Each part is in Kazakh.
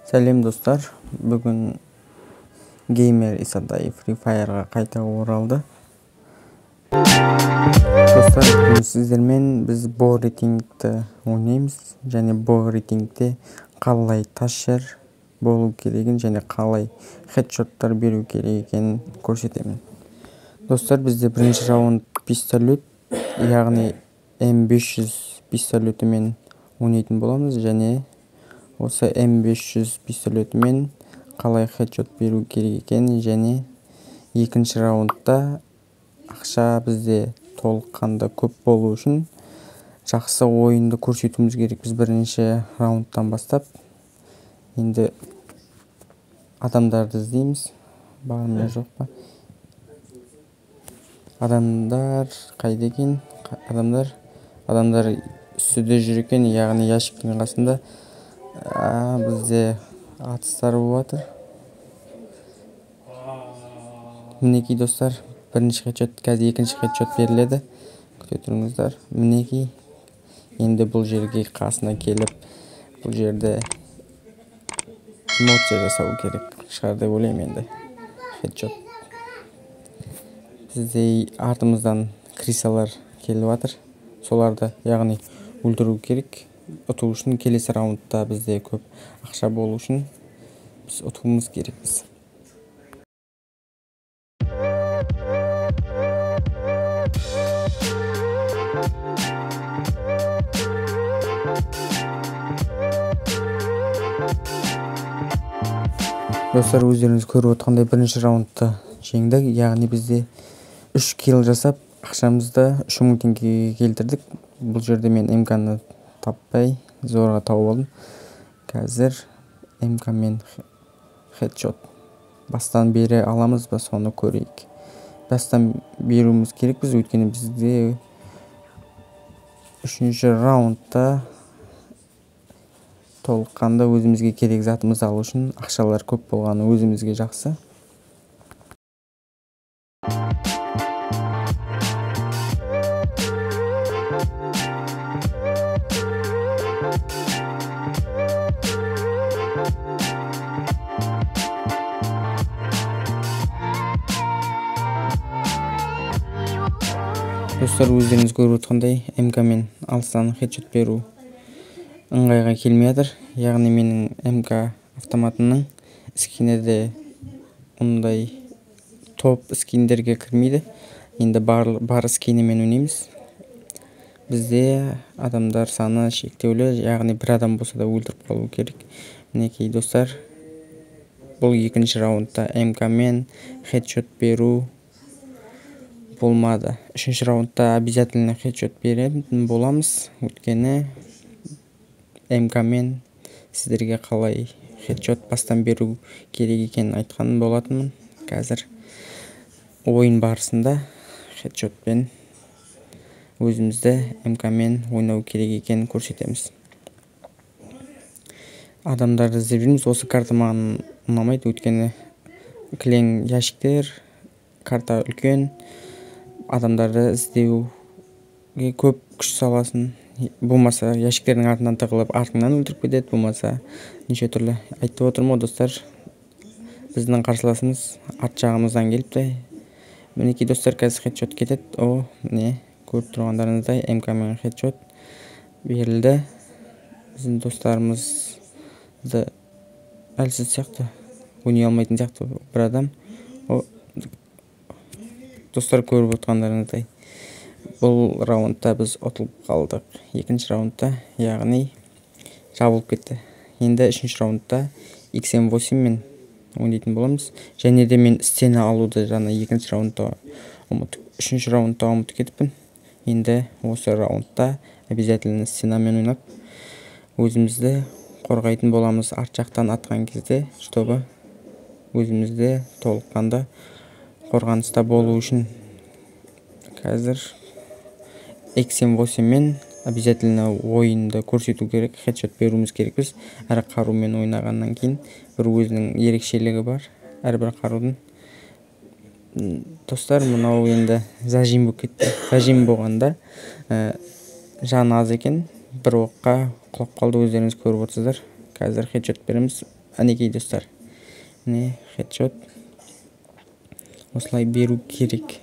Сәлем достар, бүгін геймер Исатай Free Fire'ға қайта оралды. Достар, бүгін сіздермен біз бо рейтингті ойнаймыз және бо рейтингте қалай ташер болу керегін және қалай хедшоттар беру керек екенін көрсетемін. Достар, бізде бірінші раунд пистолет, яғни М500 пистолетімен ойнайтын боламыз және осы М500 пистолетімен қалай хедшот беру керек екенін және екінші раундта ақша бізде толыққанды көп болу үшін жақсы ойынды көрсетуіміз керек. Біз бірінші раундтан бастап енді адамдарды іздейміз, бар ма жоқ па? Адамдар қайда екен? Адамдар үстіде жүр екен, яғни ящиктің қасында. Бізде атыстар болып жатыр. Мінекей достар, бірінші хедшот, қазір екінші хедшот беріледі. Күте тұрыңыздар. Мінекей, енді бұл жерге қасына келіп, бұл жерде эмоция жасау керек шығар деп ойлаймын енді. Хедшот. Бізде артымыздан крисалар келіп жатыр. Соларды, яғни өлтіру керек. Ұту үшін келесі раундта бізде көп ақша болу үшін біз ұтуымыз керекпіз. Достар, өздеріңіз көріп отырғандай бірінші раундта жеңдік, яғни бізде 3 килл жасап ақшамызды 3000 теңгеге келтірдік. Бұл жерде мен МК-ны таппай зорға тауып алдым. Қазір МК мен хедшот бастан бере аламыз ба, соны көрейік. Бастан беруіміз керекпіз, өйткені бізде үшінші раундта толыққанды өзімізге керек затымызды алу үшін ақшалар көп болғаны өзімізге жақсы. Достар, өздеріңіз көріп отырғандай МК мен алыстан хедшот беру ыңғайға келмей жатыр. Яғни менің МК автоматымның скині де ондай топ скиндерге кірмейді. Енді бар скинімен ойнаймыз. Бізде адамдар саны шектеулі, яғни бір адам болса да өлтіріп қалу керек. Мінекей достар, бұл екінші раундта МК мен хедшот беру болмады. Үшінші раундта обязательно хедшот беретін боламыз, өйткені МК мен сіздерге қалай хедшот бастан беру керек екенін айтқан болатынмын. Қазір ойын барысында хедшотпен өзімізді МК мен ойнау керек екенін көрсетеміз. Адамдарды іздеп жүрміз. Осы карта маған ұнамайды, өйткені кілең ящиктер, карта үлкен, адамдарды іздеуге көп күш саласың. Болмаса ящиктердің артынан тығылып артыңнан өлтіріп кетеді, болмаса неше түрлі. Айтып отырмын ғой достар, біздің қарсыласымыз арт жағымыздан келіпті. Мінекей достар, қазір хедшот кетеді. О, міне көріп тұрғандарыңыздай МК мен хедшот берілді. Біздің достарымызды әлсіз сияқты, ойнай алмайтын сияқты бір адам. О, достар, көріп отырғандарыңыздай бұл раундта біз ұтылып қалдық. Екінші раундта, яғни жабылып кетті. Енді үшінші раундта XM8 мен ойнайтын боламыз. Және де мен стена алуды жаңа екінші раундта ұмытып, үшінші раундта ұмытып кетіппін. Енді осы раундта обязательно стенамен ойнап өзімізді қорғайтын боламыз. Арт жақтан атқан кезде, чтобы өзімізді толыққанды қорғаныста болу үшін. Қазір XM8 мен обязательно ойынды көрсету керек, хедшот беруіміз керекпіз. Әр қарумен ойнағаннан кейін бір өзінің ерекшелігі бар әрбір қарудың. Достар, мынау енді зажим болып кетті. Зажим болғанда жаны аз екен, бір оққа құлап қалды, өздеріңіз көріп отырсыздар. Қазір хедшот береміз. Әнекей, достар, міне, хедшот осылай беру керек.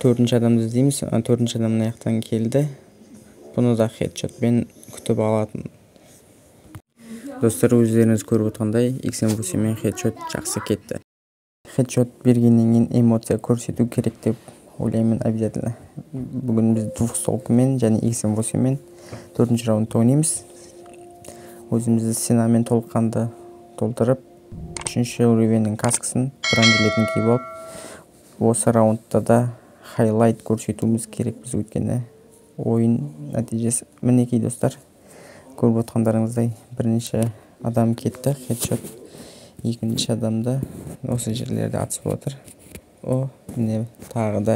Төртінші адамды іздейміз. Төртінші адам мына жақтан келді. Бұны да хедшотпен күтіп алатын. Достар, өздеріңіз көріп отырғандай, XM8 мен хедшот жақсы кетті. Хедшот бергеннен кейін эмоция көрсету керек деп ойлаймын обязательно. Бүгін біз двухстволкамен және XM8 мен төртінші раундта ойнаймыз. Өзімізді стенамен толыққанды толтырып, үшінші уровеньнің каскасын, бронежилетін киіп алып, осы раундта да хайлайт көрсетуіміз керекпіз, өйткені ойын нәтижесі. Мінекей, достар, көріп отқандарыңыздай, бірінші адам кетті хедшот. Екінші адамды осы жерлерде атысып жатыр. О, міне, тағы да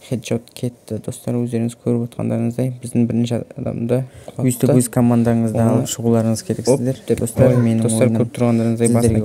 хедшот кетті. Достар, өздеріңіз көріп отқандарыңыздай, біздің бірінші адамды өйстіп өз командаңызды алып шығуларыңыз керексіздер. Достар, менің Достар, көріп тұрғандарыңыздай, басына